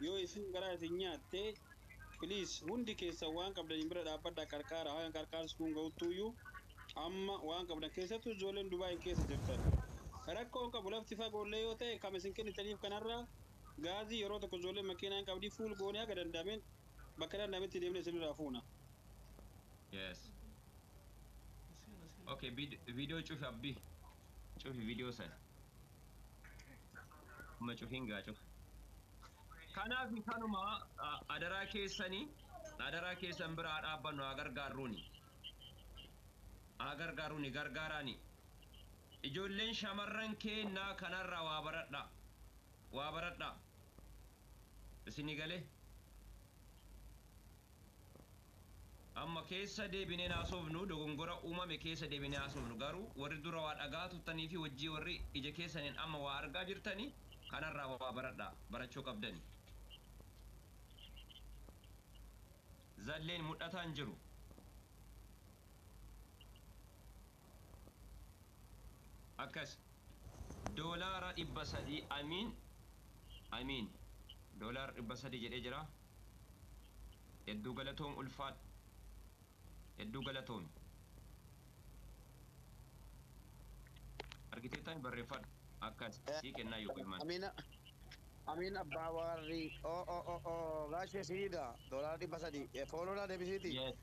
Yoo isin garaa isin nyaatte, please hundi keessan waan qabdaniin bira dhaabbadhaa qarqaara. Haga qarqaarsi kun ga'uttuuyyuu amma waan qabdan keessattuu ijoolleen Dubaayin keessa jirtan. Rakkoo hin qabu lafti fagoollee yoo ta'e kam isin kennitaniif kanarraa gaazii yeroo tokko ijoolleen makiinaa hin qabdii fuul goonee haga danda'ameen bakka danda'ametti deemnee isinirraa fuuna. Yes. Okay, video cufi abbi. Cufi video san. Amma cufiin gaa cufi. Kanaaf kanuma adaraa keessanii adaraa keessan bira haa dhaabbannu haa gargaarruuni. Haa gargaarruuni gargaaraani. Ijoolleen shamarran keennaa kanarraa waa baradhaa. Waa baradhaa. Isinii galee? Amma keessa deebinee hin haasofnu, dogongora uumame keessa deebinee haasofnu. Garuu warri dura waa dhagahaa turtanii fi wajjii warri ija keessaniin amma waa argaa jirtani kanarraa waa baradhaa. Barachuu qabdani. Zalleen mudhataa hin jiru. Akkas. Doolaara 300 Amiin Amiin. Doolaara 300 jedhee jira. Hedduu galatoom ulfaadhu. Hedduu galatoomi. Argiteettaa barreeffadhu. Akkas sii kennaa yoo ilmaan. Amiin Amiin abbaa warri o o o o gaashee siidha doolaara 300 fooloodhaa deebisiiti. Yes.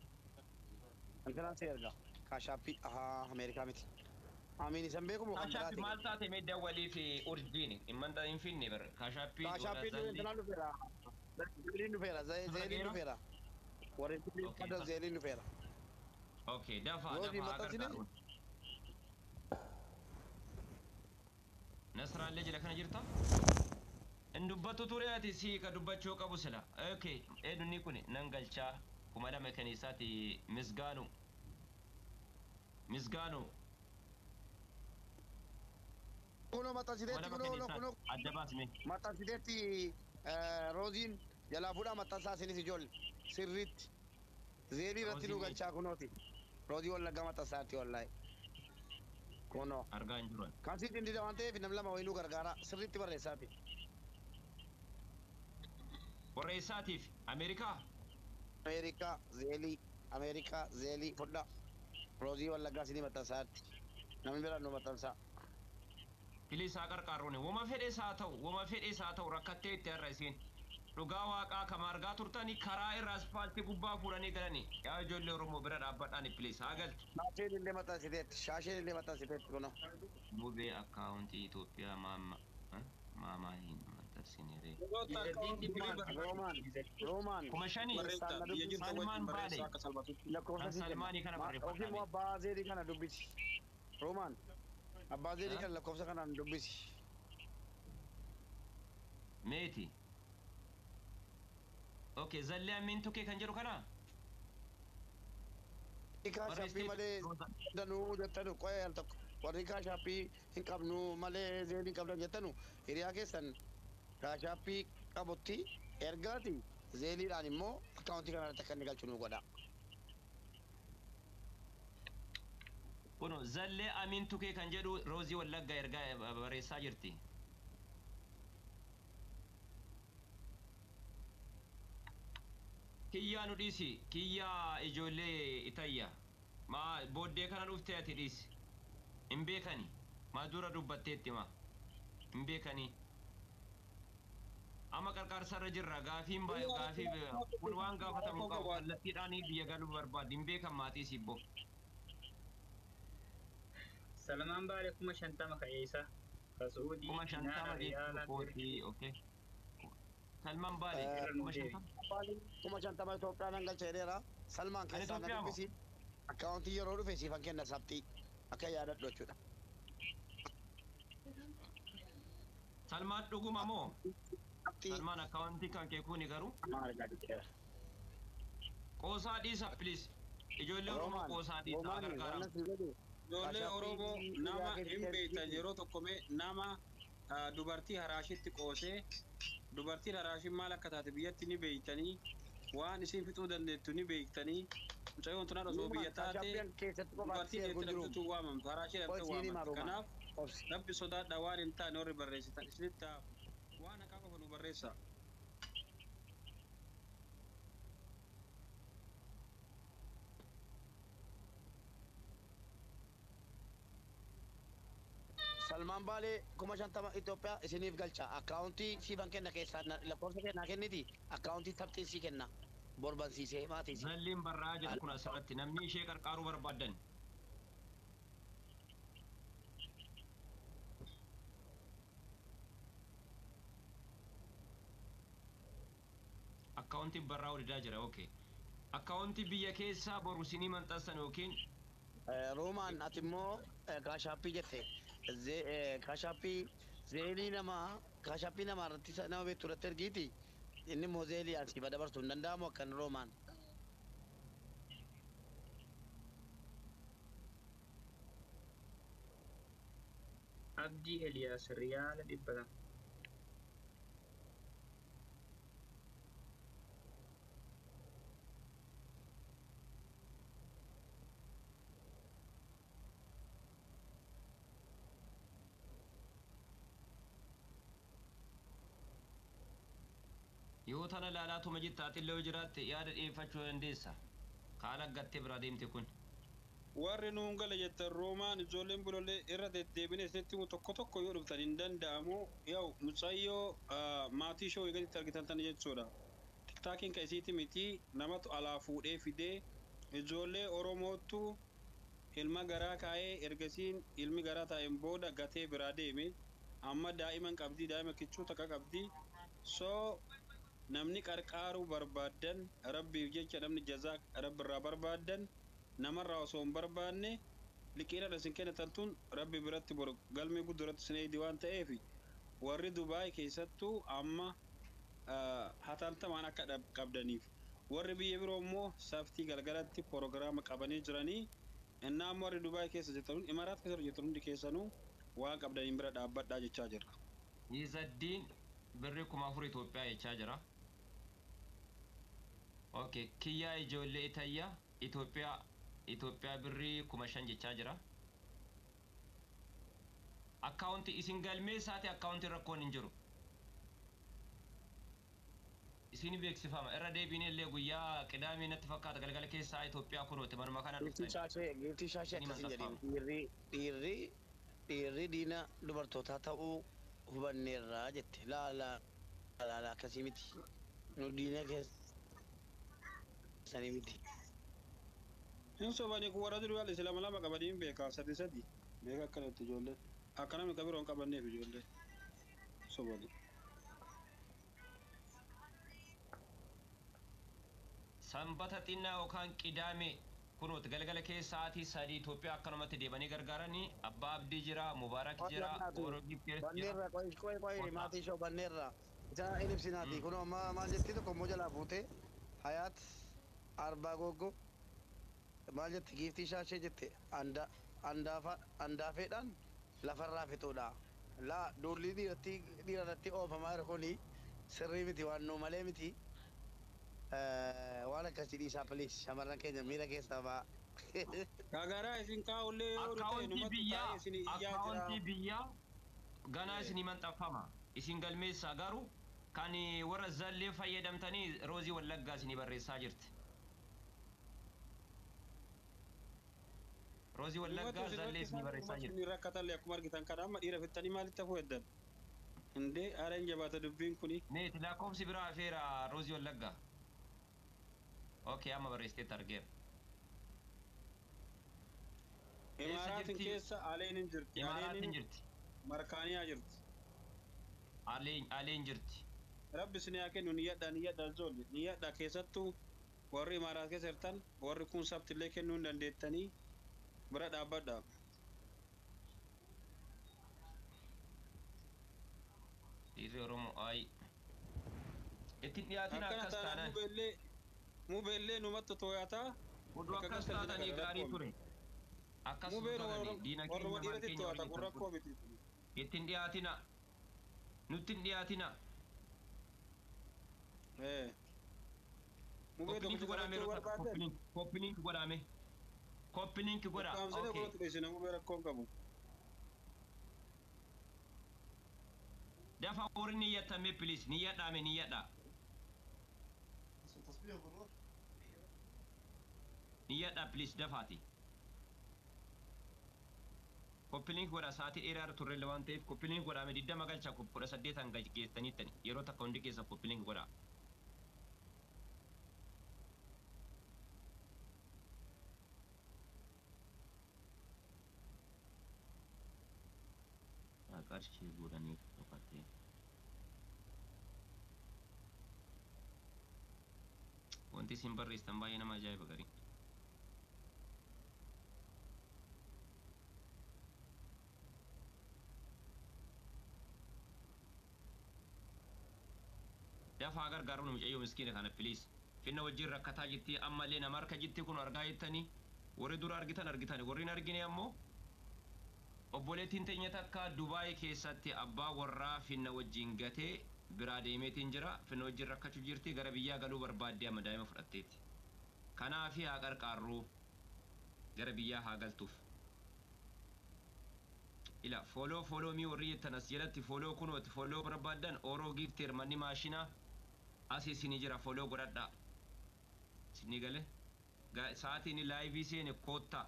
Intinaan si erga kaashaappii ahaa Ameerikaa miti. Amiin isan beeku moo kan Kaashaappii biraati maal kun? taate mee dawwalii fi urjiin hin manta hin finne bar kaashaappii doolaa Kaashaappii zallee intinaan dhufeera. Zeeliin dhufeera. sirra Zeeliin geera. dhufeera. Warri Okay qadan zeeliin dhufeera. okay dafaa Roozii dafaa haa maxxansine gargaaruun. Nasraallee jala kana jirta? Hin dubbattu ture ati sii ka dubbachuu qabu sila. Okay eenyunni kun nan galchaa 2000 kan isaati misgaanu misgaanu kunoo kuma maxxansiteetti lama kunoo kan kunoo isaati kunoo adda baasme. maxxansiteetti rooziin jalaa fuudhaa maxxansaa isinis ijoollee sirriitti zeelii irratti Roozii nu meeti galchaa kunooti. Roozii wallaggaa maxxansaatti wallaahi. Kunoo. argaa hin jiru. Kan sitti hin dida waan ta'eef nam lama wayinuu gargaara sirriitti barreessaati. Warra eessaatiif Ameerikaa? Ameerikaa zeelii Ameerikaa zeelii fudhaa. Roozii wallaggaa isinii maxxansaatti. Namni biraan nu maxxansaa. Please haa qarqaarruuni. Woma fedhes haa ta'u, woma fedhes haa ta'u rakkattee itti har'a isiin. Dhugaa waaqaa kama argaa turtani karaa irra aspaaltii gubbaa fuudhanii galani. Yaa ijoollee Oromoo bira dhaabbadhaani please haa galtu. Shaasheen illee maxxansiteetti. Shaasheen illee maxxansiteetti kunoo. Mubee akkaawuntii Itoophiyaa maama maamaa hin maxxansine ree. Yerootti Gizatiin akkaawuntii dhibba birrii lama Roomaan gizatiin. Roomaan 5000 keessaan barreessa na biyya dubbisi. jirtan wajjin Salmaan barreessaa Baale akka salphatutti. Lakkoofsa kan sii kenna. Salmaanii kana Yookiin barreeffadhaa immoo mee. abbaa zeelii kana dubbisi. Roomaan abbaa zeelii Ha? kana lakkoofsa kanaan dubbisi. Meeti. Okay zallee ammiin tukee kan jedhu kana Warri kaashaappii barreessiteetu malee Rooza. danuu jettanu qo'ee al tokko. Warri kaashaappii hin qabnu malee zeelii hin qabdan jettanu hiriyaa keessan kaashaappii qabutti ergaati zeeliidhaan immoo akkaawuntii kanarratti akka inni galchu nu godha. Kuno zallee amiin tukee kan jedhu Roozii Wallagga ergaa barreessaa jirti. Kiyyaa nu dhiisi kiyyaa ijoollee itayya maa booddee kana dhuftee ati dhiisi hin beekani maa dura dubbatteetti maa hin beekanii amma qarqaarsa irra jirra gaafiin baay'ee gaafii kun waan gaafatamu qabu kallattiidhaan biyya galuu barbaaddi hin beekan maatii sibboo. Salmaan Baale 50,000 ka'eessa. Ka Suudii 50,000 dinaara jechuu riyaala kooti okay. Salmaan Baale irra nu kuma deebi. shantama 50,000 Itoophiyaa nan galcha jedheera. Salmaan kan keessaan na Itoophiyaa moo dubbisi. Akkaawuntii yeroo dhufe siifan kenna sabxii akka yaadadhu jechuudha. Salmaan dhuguma moo Sabxii Salmaan akkaawuntii kan kee kuni garuu maal jedheera. qoosaa dhiisa please ijoollee Oromoo Roomaan qoosaa dhiisa haa Roomaan gargaaramu. wannan si godhu Ijoollee Oromoo kaashaappii nama hiriyaa hin beektan keessatti yeroo tokko mee nama dubartii haraashitti qoosee dubartiin haraashiin maal akka taate biyyatti ni beektanii waan isin fixuu dandeettu ni beektanii mucayyoon tun osoo Roomaan biyya taate kaashaappii keessatti qofaatti dubartii si ergu deetti jiru. dhabdutu waamamtu haraashii Qoy dhabdee siin hima waamamti Roomaan. kanaaf Obsi. rabbi sodaadha waan hin taane warri barreessitan isinitti haa waan haqaa qofa nu barreessa. Salmaan Baalee 50,000 Itoophiyaa isiniif galcha. Akkaawuntii siifan kenna keessaa lakkoofsa kennaa kenniti. Akkaawuntii sabxiin sii kenna. Borbansiisee maatiisi. Zalliin barraa jedhu kun asirratti namni ishee qarqaaruu barbaaddan. Akkaawuntiin barraa walidaa jira, okay. Akkaawuntii biyya keessaa boru isinii maxxansan yookiin Roomaan ati immoo kaashaappii jette. Kaashaappii zeelii namaa kaashaappii namaa irratti nama beektu irratti ergiiti. Inni immoo zeelii asii dabarsuu hin danda'amu akkan Roomaan. Abdii Eliyaas riyaala 200. Yoo tana laalaatuma jirta atillee yoo jiraatte yaada dhiyeeffachuu dandeessa. Kaala gattee biraa deemte kun. Warri nuun gala jettan Roomaan ijoolleen biroollee irra deddeebine isinitti himu tokko tokko yoo dhuftan hin danda'amu. Yaa'u mucayyoo maatii ishee ho'i gaditti argitan tana jechuudha. Tiktaakiin kan isiiti miti namatu alaa fuudhee fidee ijoollee Oromootu ilma garaa kaa'ee ergasiin ilmi garaa taa'een booda gatee biraa deeme. Amma daa'iman qabdii daa'ima kichuu takka qabdii. So namni qarqaaruu barbaaddan rabbiif jecha namni jazaa rabbirraa barbaaddan namarraa osoo hin barbaanne liqiidhaan isin kennitan tun rabbi biratti boru galmee guddoo irratti isin eegdi waan ta'eef warri Dubaay keessattuu amma hatantamaan akka qabdaniif warri biyya biroo immoo saftii galgalatti proogiraama qabanii jiranii innaa amma warri Dubaay keessa jirtan Imaraat keessa jirtan hundi keessanuu waan qabdaniin bira dhaabbadhaa jechaa jirra. Izaddiin birrii 4,000 Itoophiyaa jechaa jira. Okay, kiyyaa ijoollee Itayyaa Itoophiyaa Itoophiyaa birrii 5,000 jechaa jira. Akkaawuntii isin galmeessaati akkaawuntiin rakkoon hin jiru. Isin beeksifama irra deebiin illee guyyaa qidaamee natti fakkaata galgala keessaa Itoophiyaa kunooti manuma kana Giiftii dhuftan. shaashee giiftii shaashee Ni akkas hin jedhin. maxxanfama. Dhiirri dhiirri dhiirri diina dubartootaa ta'uu hubanneerraa jette. Laa laa laa laa akkasii miti. Nu diina keessanii miti. Hin sobanii kun warra durii wal'ise lama lama qabanii hin beekaa sadi sadi beeka akkanatti ijoolleen akka namni kabiroo hin qabanneef ijoolleen sobanii. Sanbata xinnaa yookaan qidaame kunooti galgala keessa sa'aatii 3 Itoophiyaa akkanumatti deemanii gargaaranii Abbaa Abdii jira, Mubaarak jira, Gooroo Giftees jira. Banneerra qoy qoy qoy Kottaa. Maatii ishoo banneerra. Isa hin ibsinaati. Kunoo amma maal jetti tokko immoo jalaa fuutee Hayaat Arbaa Goggoo maal jette giiftii shaashee jette anda andaafa andaafeedhaan lafarraa fixuudha. Laa duulli dhiiratti dhiirarratti oofamaa jiru kuni sirrii miti waan nuu malee miti. Waan akkasii dhiisaa please shamarran keenya miira keessaa ba'a. Gagaraa isin kaa'ullee yoo ta'e Akkaawuntii numatu biyyaa taa'ee isin iyyaa jira. akkaawuntii biyyaa ganaa isinii maxxanfama. Isin galmeessaa garuu kan warra zallee fayyadamtanii Roozii Wallaggaa isinii barreessaa jirti. Roozii Numatu Wallaggaa isin zallee isinii rakkisaa barreessaa numatu jirti. isin rakkatallee akkuma argitan kana amma dhiira fixxanii maalitti hafuu heddan? Indee haala hin jabaata dubbiin kuni. Meeti lakkoofsi biraa hafeera Roozii Wallaggaa. Okay, amma barreessiteetti argeera. Eessa Imaaraatiin jirti? keessa aleen hin jirti. Imaaraatiin Aleen jirti. Markaaniyaa jirti. Aleen Aleen jirti. Rabbi isin haa kennu niyyadhaa niyyadhaa ijoollee niyyadhaa keessattuu warri Imaaraat keessa jirtan warri kun sabtillee kennuu hin dandeettanii bira dhaabbadhaa. Dhiirri Oromoo ayi. Ittiin dhiyaatin Akkana akkas taanaan taanaan. mubeellee mubeellee numatti too'ataa Oduu bakka akkas galtan jira taatanii kana gaarii rakkoo ture. Akkas Mubeen taatanii diina keenya warruma maal dhiiratti keenya to'ata waliin kun kan rakkoo miti. Ittiin dhiyaatina. Nutti hin dhiyaatina. Mubee Koppiliinki tokko godhame qabachuu yeroo takka barbaadan koppiliinki koppiliinki godhame. Koppiliinki godha. qaamsine Okay. godhatu dheessina mubee rakkoo hin qabu. Dafa warri ni yattame please ni yadhame ni yadha. Ni yadha please dafaati. Copy link godhaa sa'aatii dheeraa irra turre waan ta'eef copy link godhaa mee 20 galcha 18 geessaniittani yeroo takka hundi keessa copy link godhaa. Qarshii guuranii dhokatee. Wanti isin barreessitan baay'ee nama ajaa'iba garii. Dafaa gargaaruun mucayyoo miskiina kana please. Finna wajjin rakkataa jirti ammallee nama harka jirti kun argaa jirtanii warri dura argitan argitan warri hin argine ammoo obboleettiin teenya takka Dubaay keessatti abbaa warraa finna wajjin gatee biraa deemeetiin jira finna wajjin rakkachuu jirti gara biyyaa galuu barbaaddee amma daa'ima fudhatteetti. Kanaafi haa qarqaarruu gara biyyaa haa galtuuf. Ila follow follow mii warri jettan as jalatti follow kunooti follow barbaaddan Oro Gifter manni maashina as isinii jira follow godhadhaa. Isinii gale sa'aatiin live seene koottaa.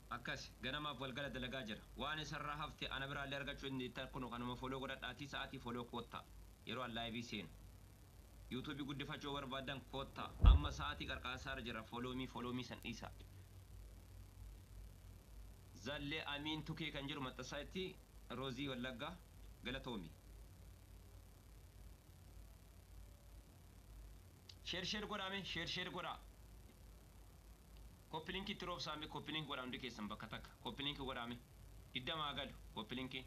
Akkas ganamaaf walgala dalagaa jira. Waan isarraa hafte ana biraallee argachuu hin dandeettan kunoo kanuma follow godhadhaatii sa'aatii follow koottaa yeroo an live seenu. YouTube guddifachuu yoo barbaaddan koottaa amma sa'aatii qarqaarsaarra jira follow me follow me san dhiisaa. Zallee Amiin Tukee kan jedhu maxxansaa itti Roozii Wallaggaa galatoomi. Sheer sheer godhaa mee sheer sheer godhaa. Copy link itti roobsaa mee copy link godhaa hundi keessan bakka takka copy link godhaa mee digdama haa galu copy linkiin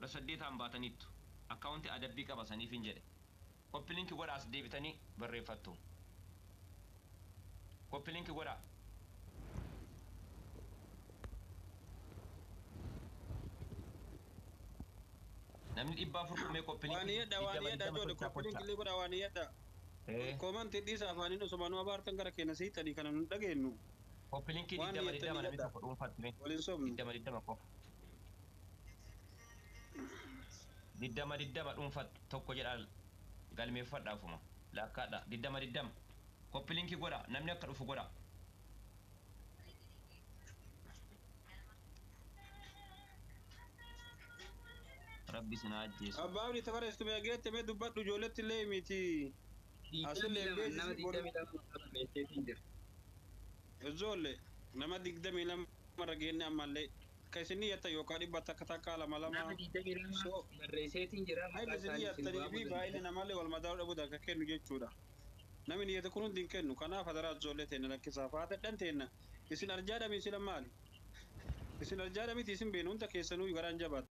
18n baataniittu akkaawunti adabbii qaba saniifin jedhe copy link godhaa as deebitanii barreeffattu copy link godhaa. Namni 400 kun mee copy link Waan iyyadha waan digdama iyyadha digdama ijoollee tolchaa copy link kottaa. illee godhaa waan iyyadha. Ee. Koomanti dhiisa afaaniin osuma nu abaartan gara keenya siixanii kana nu dhageenyu. Copy link Waan digdama iyyattanii digdama namni iyyadha. tokko dhuunfaatti mee Waliin sobnu. digdama digdama qofa. Digdama digdama dhuunfaatti tokko jedhaa galmeeffadhaa ofuma lakkaadha digdama digdama. Copy link godhaa namni akka dhufu godhaa. Rabbi isin haa ajjeesu. Abbaa abdii tafareessu mee geette mee dubbadhu ijoolletti illee himiti. Asillee 22 nama beeksisi boru. 22 maqaa barreesseetiin jira. Ijoollee nama 22 irra geenne ammallee akka isin yatta yookaan dhibba takka takka lama lama. Nama 22 So barreesseetiin jira hayba maqaa isin isaanii isin yattanii waamuu fi baay'ina danda'a. namallee wal madaaluu dhabuu akka kennu jechuudha. Namni niyyate kun hundi hin kennu. Kanaaf hadaraa ijoollee teenna lakkisaa faatadhan teenna. Isin arjaadha miti sila maali? Isin arjaadha miti isin beenu hunda keessanuu garaan jabaata.